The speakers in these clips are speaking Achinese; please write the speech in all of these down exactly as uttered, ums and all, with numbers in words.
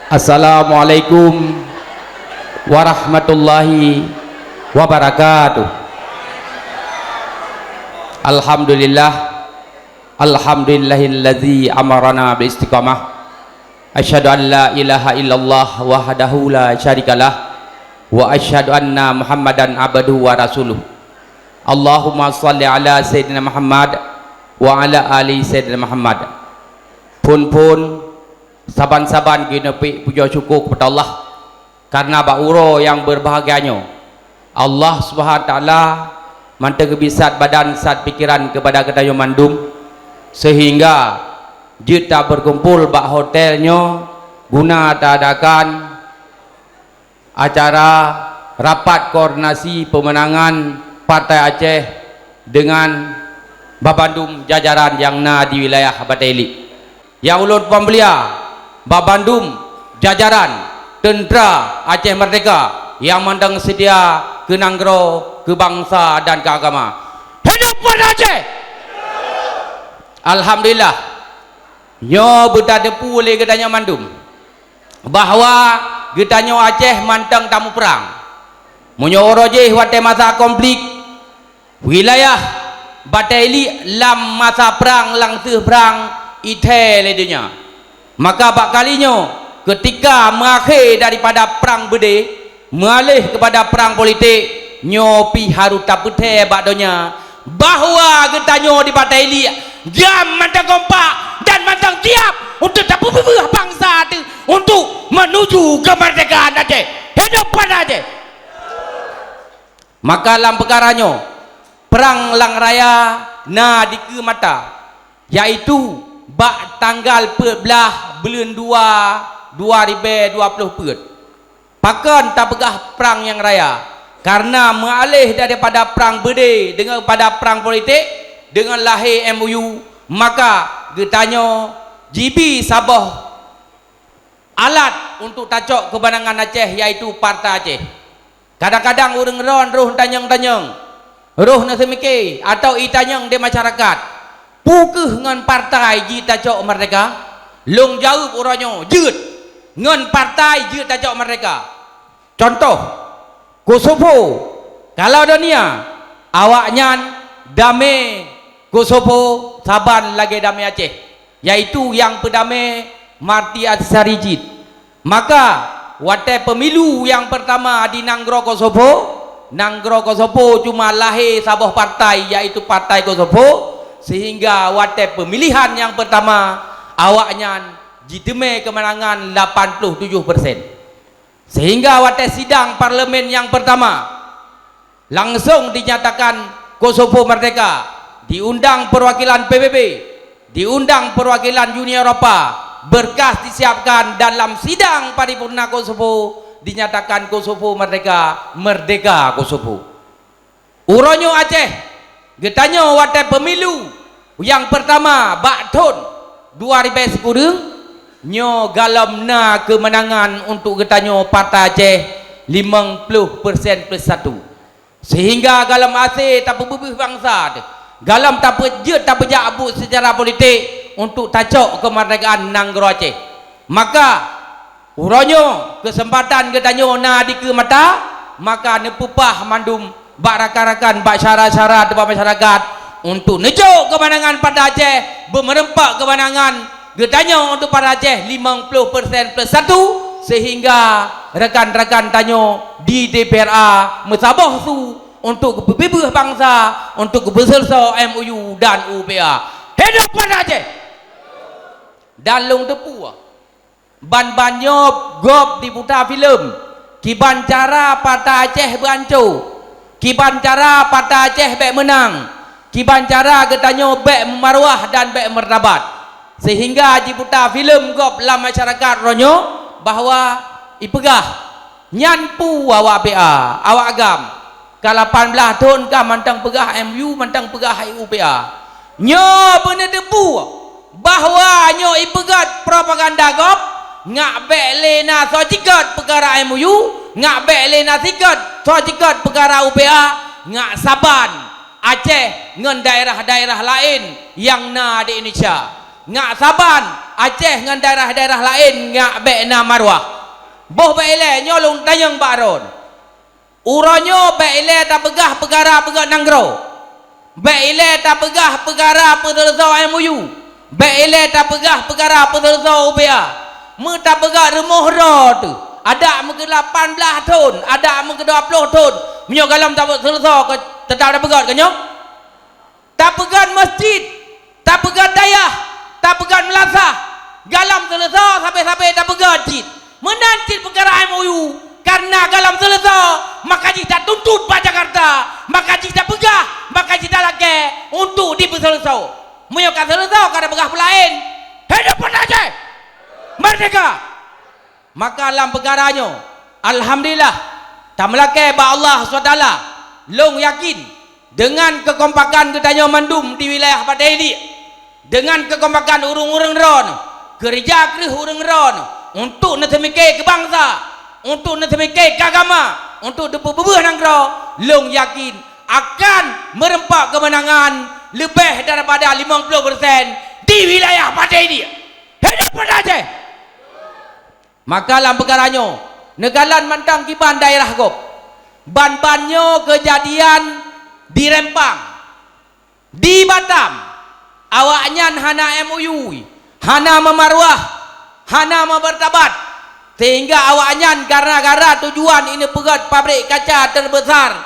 Assalamualaikum warahmatullahi wabarakatuh. Alhamdulillah. Alhamdulillahilladzi amarana bil istiqamah. Asyhadu an la ilaha illallah wahdahu la syarikalah. Wa asyhadu anna Muhammadan abduhu wa rasuluh. Allahumma shalli ala Sayyidina Muhammad wa ala ali Sayyidina Muhammad. Phon-phon, saban-saban geuneupeuék pujoe syukoe keupada Allah, kareuna bak uroe nyang beubahgia nyoe, Allah Subhanahu wa Taala mantong geubri sat badan sat pikeran keupada geutanyoe mandum, seuhingga jeuet tabeukumpol bak hotel nyoe guna taadakan acara rapat koordinasi peumeunangan Partai Aceh deungon banmandum jajaran nyang na di wilayah Batée Iliek. Nyang ulôn peumulia banmandum jajaran teuntra Aceh Merdeka nyang mantong seutia keu nanggroe, keu bansa dan keu agama. Hidup Banda Aceh! Alhamdulillah, nyoe beutateupeue lé geutanyoe mandum bahwa geutanyoe Aceh mantong tamuprang. Meunyoe uroe jéh watée masa konflik, wilayah Batée Iliek lam masa prang, lam teuh prang, ithée lé donya. Maka bak kali nyoe, keutika meuakhé daripada prang beudé, meualéh keupada prang politik, nyoe pih harôh tapeuthée bak donya bahwa geutanyoe di Batée Iliek GAM mantong kompak dan mantong siap untuk tapeubeubaih bansa teuh untuk meunuju keumeurdekaan Aceh. Hidup Banda Aceh! Maka lam peukara nyoe, prang nyang raya na dikeue mata, yaitu bak tanggal peuet blaih buleuen dua, dua ribée dua ploh peuet. Pakon tapeugah prang nyang raya? Kareuna meualéh daripada prang beudé deungon pada prang politik, deungon lahé M O U, maka geutanyoe jibi saboh alat untuk tacok keumeunangan Aceh, yaitu Partai Aceh. Kadang-kadang ureuëng droen roh tanyong-tanyong, roh na seumike atau itanyong di masyarakat, peu kheueh ngon partai jitacok merdeka? Lôn jaweueb uroe nyoe, jeuet! Ngon partai jeuet tacok merdeka. Contoh, Kosovo, Kaledonia, awaknyan damé Kosovo saban lagée damé Aceh, yaitu nyang peudamé Marti Atisari cit. Maka, watée pemilu nyang pertama di nanggroe Kosovo, nanggroe Kosovo cuma lahé saboh partai, yaitu Partai Kosovo, sehingga watée pemilihan nyang pertama, awaknyan jiteumé keumeunangan lapan ploh tujoh persen. Sehingga watée sidang parlemen nyang pertama, langsong dinyatakan Kosovo merdeka, diundang perwakilan P B B, diundang perwakilan Uni Eropa, berkas disiapkan dan lam sidang paripurna Kosovo dinyatakan Kosovo merdeka, merdeka Kosovo. Uroe nyoe Aceh, geutanyoe watée pemilu nyang pertama bak thon dua ribée sikureueng, nyoe galom na keumeunangan untuk geutanyoe Partai Aceh limong ploh persen plus satu. Sehingga galom até tapeubeubaih bansa teuh, galom tapeujeuet tapeujak buet seucara politik untuk tacok keumeurdekaan nanggroe Aceh. Maka, uroe nyoe keuseumpatan geutanyoe na dikeue mata, maka neupeupah mandum bak rakan-rakan, bak syara-syara teubak masyarakat untuk neujok keumeunangan Partai Aceh, beumeureumpok keumeunangan geutanyoe untuk Partai Aceh limong ploh persen plus satu, sehingga rakan-rakan tanyoe di D P R A meusaboh su untuk geupeubeubaih bansa, untuk geupeuseuleusoe M O U dan U P A. Hidup Partai Aceh! Dan lôn teupeue, ban-ban nyoe gob diputa filem, kiban cara Partai Aceh beuancô, kiban cara Partai Aceh bék meunang, kiban cara geutanyoe bék meumaruah dan bék meurtabat, sehingga jiputa filem gob lam masyarakat uroe nyoe bahwa ipeugah, nyan peue awak P A, awak GAM. Ka lapan blaih thon ka mantong peugah M U, mantong peugah U P A. Nyoe beuneuteupeu bahwa nyoe ipeugét propaganda gob, ngak bék lé na soe jikét peukara M U, ngak bék lé na sikét soe jikét peukara U P A, ngak saban Aceh ngon daerah-daerah laén nyang na di Indonesia. Ngak saban Aceh ngon daerah-daerah laén nyak bék na maruah. Boh bék ilée nyoe lôn tanyong bak droen. Uroe nyoe bék ilée tapeugah peukara peugét nanggroe. Bék ilée tapeugah peukara peuseuleusoe M O U. Bék ilée tapeugah peukara peuseuleusoe U B A. Meutapeugah rumoh droe teuh, adak meukeue lapan blaih thon, adak meukeue dua ploh thon, meunyoe galom tapeuseuleusoe keu, teutap tapeugét keu nyoe. Tapeugét meuseujid, tapeugét dayah, tapeugét meulasah, galom seuleusoe sabe-sabe tapeugét cit. Meunan cit peukara M O U, kareuna galom seuleusoe, maka jih tatuntut bak Jakarta, maka jih tapeugah, maka jih talakée untuk dipeuseuleusoe. Meunyoe ka seuleusoe, ka tapeugah peulaén. Hidup Banda Aceh! Merdeka! Maka lam peukara nyoe, alhamdulillah, tameulakée bak Allah subhanahu wa taala, lôn yakin, deungon keukompakan geutanyoe mandum di wilayah Batée Iliek, deungon keukompakan ureuëng-ureuëng droeneuh, keureuja kreueh ureuëng droeneuh, untuk neuteumike keu bansa, untuk neuteumike keu agama, untuk teupeubeubeueh nanggroe, lôn yakin akan meureumpok keumeunangan leubeh daripada limong ploh persen di wilayah Batée Iliek. Hidup Banda Aceh! Maka lam peukara nyoe, neukalon mantong kiban daerah gob. Ban-ban nyoe keujadian di Rempang, di Batam, awaknyan hana M O U, hana meumaruah, hana meumartabat, sehingga awaknyan gara-gara tujuan ineuk peugét pabrik kaca teubeusa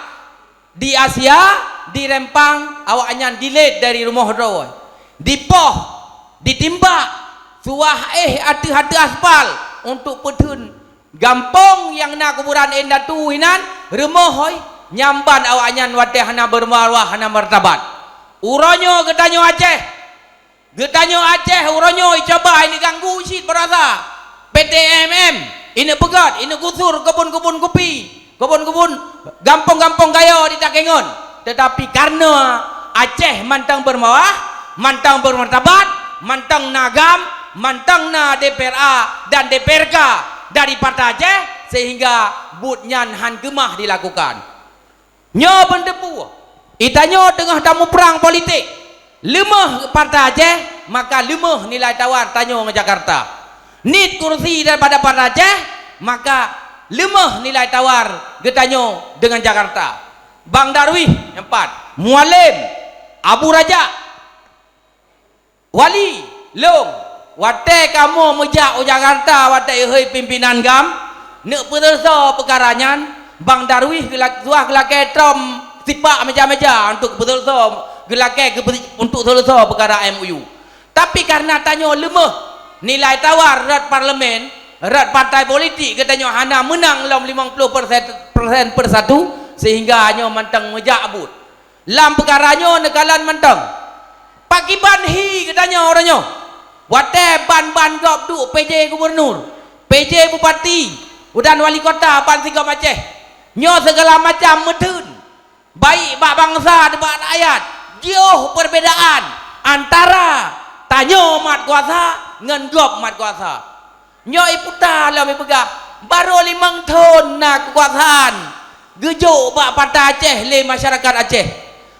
di Asia, di Rempang, awaknyan dilet dari rumoh droe, dipoh, ditimbak, suah éh ateueh-ateueh aspal untuk peutheun gampông nyang na kuburan indatu hinan, rumoh hôi, nyang ban awaknyan watée hana meumaruah, hana martabat. Uroe nyoe geutanyoe Aceh, Geutanyoe Aceh uroe nyoe icuba ineuk ganggu cit beurasa. P T M M, ineuk peugét, ineuk gusur keubon-keubon kupi, keubon-keubon gampông-gampông gayo di Takengon. Teutapi kareuna Aceh mantong beumeuwah, mantong beumartabat, mantong na GAM, mantong na D P R A dan D P R K dari Partai Aceh, sehingga buet nyan han keumah dilakukan. Nyoe beunteupeu, itanyoe teungoh tamuprang politik. Leumeh Partai Aceh, maka leumeh nilai tawar tanyoe ngon Jakarta. Niet kursi daripada Partai Aceh, maka leumeh nilai tawar geutanyoe deungon Jakarta. Bang Darwis nyang pat, Mualem, Abu Rajak, Wali, lôn, watée kamoe meujak u Jakarta watée ihôi pimpinan GAM, neuk peuseuleusoe peukara nyan, Bang Darwis geula-, suah geulakée trom sipak meja-meja untuk peuseuleusoe, geulakée geupeu-, untuk seuleusoe peukara M O U. Tapi kareuna tanyoe leumeh, nilai tawar rot parlemen, rot partai politik geutanyoe hana meunang lom limong ploh persen, persen persatu, sehingga nyoe mantong meujak buet. Lam peukara nyoe neukalon mantong. Pakiban hi geutanyoe uroe nyoe? Watée ban-ban gob duek P J gubunur, P J bupati, dan wali kota ban sigom Aceh. Nyoe sigala macam meutheun, baik bak bansa dan bak rakyat, jiôh perbedaan antara tanyoe mat kuasa ngon gob mat kuasa. Nyoe iputa lom ipeugah, barô limong thon na keukuasaan geujok bak Partai Aceh lé masyarakat Aceh.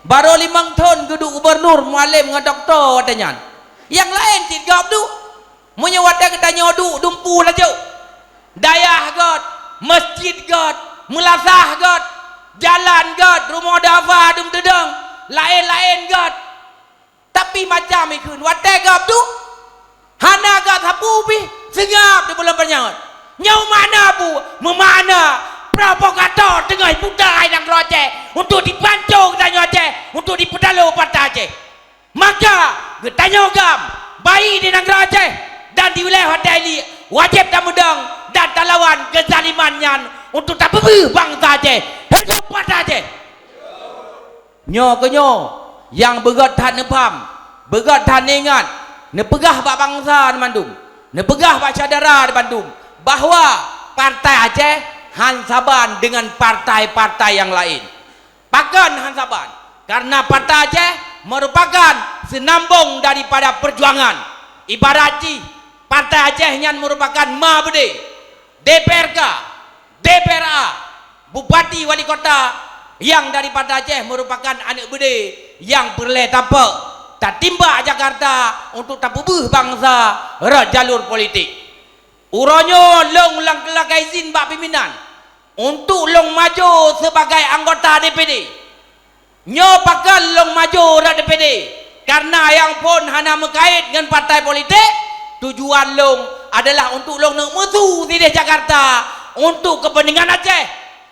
Barô limong thon geuduek gubunur, mualem ngon dokto watée nyan. Nyang laén cit gob duek. Meunyoe watée geutanyoe duek dumpeue laju, dayah göt, meuseujid göt, meulasah göt, jalan göt, rumoh duafa dum teudong, laén-laén göt. Tapi macam ikheun, watée gob duek, hana gob sapeue pih, seungab di buleuen panyöt. Nyoe makna peue? Meumakna provokator teungoh iputa hai nanggroe Aceh untuk dipanco geutanyoe Aceh, untuk dipeutalo Partai Aceh. Maka geutanyoe GAM, baik di nanggroe Aceh dan di wilayah Batée Iliek, wajéb tameudong dan talawan keuzaliman nyan untuk tapeubeuh bansa Aceh. Hidup Partai Aceh! Nyoe keuh nyoe nyang beugét that neupaham, beugét that neuingat, neupeugah bak bansa bandum, neupeugah bak syedara bandum, bahwa Partai Aceh han saban deungon partai-partai nyang laén. Pakon han saban? Karena Partai Aceh merupakan seunambong daripada peujuangan. Ibarat jih, Partai Aceh nyan merupakan ma beudé. D P R K, D P R A, bupati, wali kota nyang dari Partai Aceh merupakan aneuk beudé nyang peureulée tapok, tatimbak Jakarta untuk tapeubeuh bansa rot jalur politik. Uroe nyoe lôn lakée izin bak pimpinan untuk lôn majo sibagai anggota D P D. Nyoe pakon lôn majo rot D P D, kareuna nyang phon hana meukait ngon partai politik. Tujuan lôn adalah untuk lôn neuk meusu sideh Jakarta untuk keupeuntengan Aceh,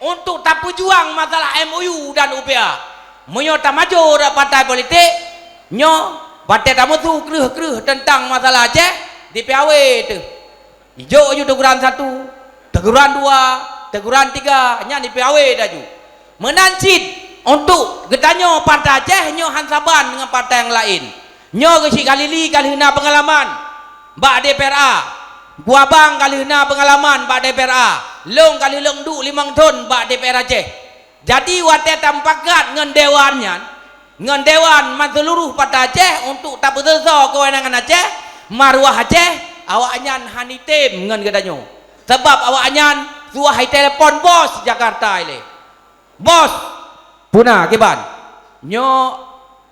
untuk tapeujuang masalah M O U dan U P A. Meunyoe tamajo rot partai politik, nyoe watée tameusu kreueh-kreueh teuntang masalah Aceh, di P A W teuh. Ijok ju teguran satu, teguran dua, teguran tiga, nyan di P A W laju. Meunan cit, untuk geutanyoe partai Aceh nyoe han saban ngon partai nyang laén. Nyoe geuchik Khalili ka lheueh na peungalaman bak D P R A. Guabang ka lheueh na peungalaman bak D P R A. Lôn ka lheueh lôn duek limong thon bak D P R Aceh. Jadi, watée tamupakat ngon dewan nyan, ngon dewan meuseuluruh partai Aceh untuk tapeuseusoe keuwenangan Aceh, maruah Aceh, awaknyan hana item ngon geutanyoe. Sabab awaknyan suah itelepon bos Jakarta ilée. Bos, puna kiban. Nyoe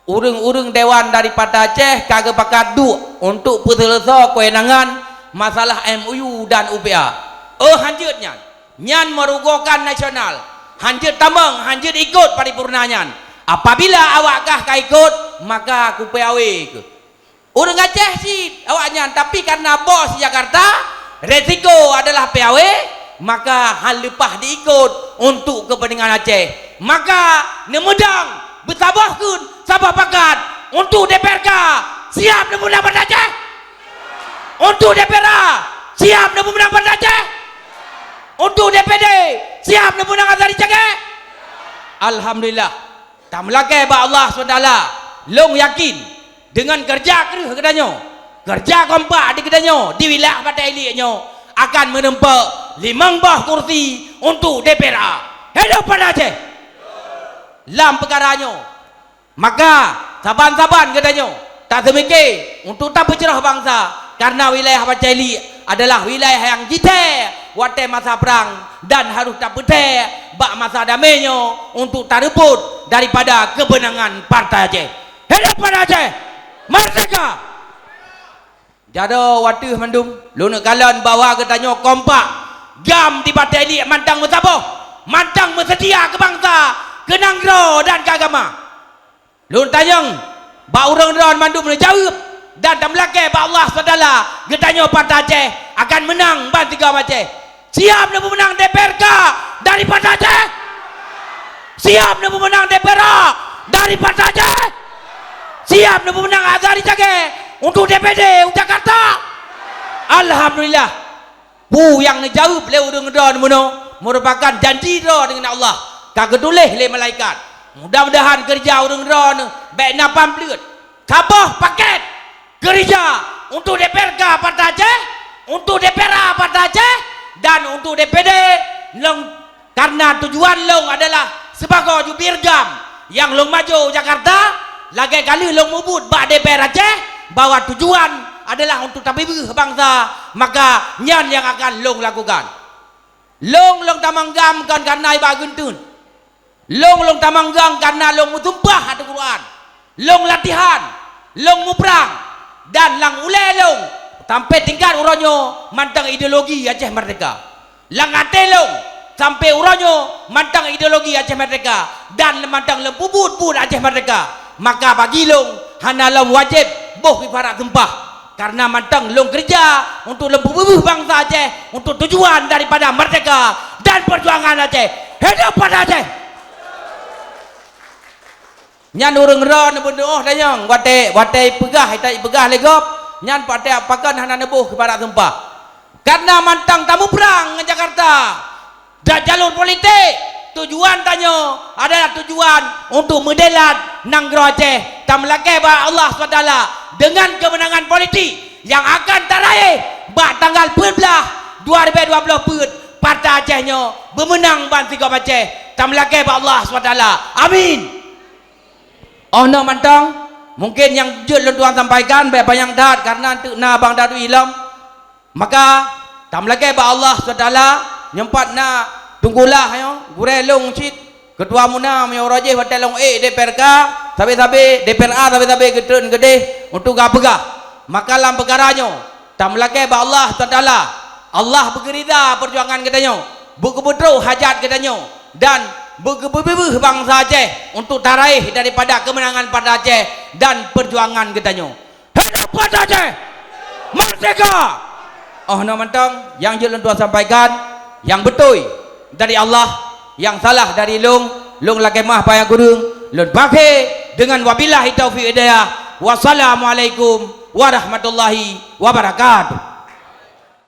ureuëng-ureuëng dewan dari partai Aceh ka geupakat duek untuk peuseusoe keuwenangan masalah M O U dan U P A. Oh, hanjeuet nyan. Nyan meurugokan nasional. Hanjeuet tamong, hanjeuet ikot paripurna nyan. Apabila awak kah ka ikot, maka ku P A W keuh. Ureuëng Aceh cit awaknyan, tapi kareuna bos Jakarta, resiko adalah P A W, maka han leupah diikot untuk keupeuntengan Aceh. Maka neumeudang, beusaboh kheun, saboh pakat untuk D P R K, siap neupeunang Banda Aceh? Untuk D P R A, siap neupeunang Banda Aceh? Untuk D P D, siap neupeunang Azhari Cagée? Alhamdulillah. Tameulakée bak Allah subhanahu wa taala, lôn yakin, deungon keureuja kreueh geutanyoe, keureuja kompak di geutanyoe di wilayah Batée Iliek nyoe akan meureumpok limong boh kursi untuk D P R A. Hidup Banda Aceh! Lam peukara nyoe, maka saban-saban geutanyoe taseumike untuk tapeucroh bansa, kareuna wilayah Batée Iliek adalah wilayah nyang jithée watée masa prang dan harôh tapeutée bak masa damé nyoe untuk tareubot daripada keubeunangan partai Aceh. Hidup partai Aceh! Merdeka! Jaroe wateueh mandum, lôn kalon bahwa geutanyoe kompak, GAM di Batée Iliek mantong meusaboh, mantong meuseutia keu bansa, keu nanggroe dan keu agama. Lôn tanyong bak ureuëng droe mandum neujaweueb dan tameulakée bak Allah subhanahu wa taala, geutanyoe partai Aceh akan meunang ban tiga Aceh. Siap neupeumeunang D P R K dari partai Aceh? Siap neupeumeunang D P R A dari partai Aceh? Siap neupeumeunang Azhari Cagée untuk D P D u Jakarta? Alhamdulillah. Peue nyang neujaweueb lé ureuëng droe meunoe meurupakan janji droe deungon Allah. Ka geutuléh lé malaikat. Mudah-mudahan keureuja ureuëng droe bék na pamflet. Saboh paket keureuja untuk D P R K Partai Aceh, untuk D P R A Partai Aceh, dan untuk D P D lôn. Kareuna tujuan lôn adalah sibagoe jubir GAM nyang lôn majo u Jakarta, lagée ka lheueh lôn mubuet bak D P R Aceh bahwa tujuan adalah untuk tapeubeuh bansa, maka nyan nyang akan lôn lakukan. Lôn, lôn tamong GAM kon kareuna ibak geunteun. Lôn, lôn tamong GAM kareuna lôn meusumpah ateueh Quran. Lôn latihan, lôn muprang, dan lam ulée lôn sampoe tingkat uroe nyoe mantong ideologi Aceh Merdeka. Lam até lôn sampoe uroe nyoe mantong ideologi Aceh Merdeka dan mantong lôn peubuet-buet Aceh Merdeka. Maka bagi lôn hana lom wajéb boh ibarat sumpah. Kareuna mantong lôn keureuja untuk lôn peubeubaih bansa Aceh untuk tujuan daripada merdeka dan peujuangan Aceh. Hidup Partai Aceh! Nyan ureuëng droe neubeudoh tanyong watée, watée peugah, ita peugah lé gob, nyan watée pakon hana neuboh keupada sumpah. Kareuna mantong tamuprang ngon Jakarta. Dan jalur politik, tujuan tanyoe adalah tujuan untuk meudelat nanggroe Aceh. Tameulakée bak Allah subhanahu wa taala deungon keumeunangan politik nyang akan taraih bak tanggal peuet blaih dua ribée dua ploh peuet, Partai Aceh nyoe beumeunang ban sigob Aceh. Tameulakée bak Allah subhanahu wa taala. Amin. Oh noe mantong, mungken nyang jeuet lôn tuan sampaikan, bék panyang that kareuna teuk na Bang Dadui lom. Maka, tameulakée bak Allah subhanahu wa taala, nyoe pat na Teungku Lah nyoe, gurée lôn cit, keutua MUNA, meunyoe uroe jéh watée lôn ék di P R K, Sabe-sabe D P R A, sabe-sabe geutreun geudeh untuk geupeugah. Maka lam peukara nyoe, tameulakée bak Allah Subhanahu Wa Taala. Allah beugeurida peujuangan geutanyoe, beugeubeutroh hajat geutanyoe, dan beugeubeubeubeuh bansa Aceh untuk taraih daripada keumeunangan Banda Aceh dan peujuangan geutanyoe. Hidup Banda Aceh! Merdeka! Oh, nyoe mantong nyang jeuet lôn tuan sampaikan, nyang beutôi dari Allah, nyang salah dari lôn, lôn lakée meu'ah payah kureueng, lôn paké dengan wabillahi taufiq hidayah. Wassalamualaikum warahmatullahi wabarakatuh.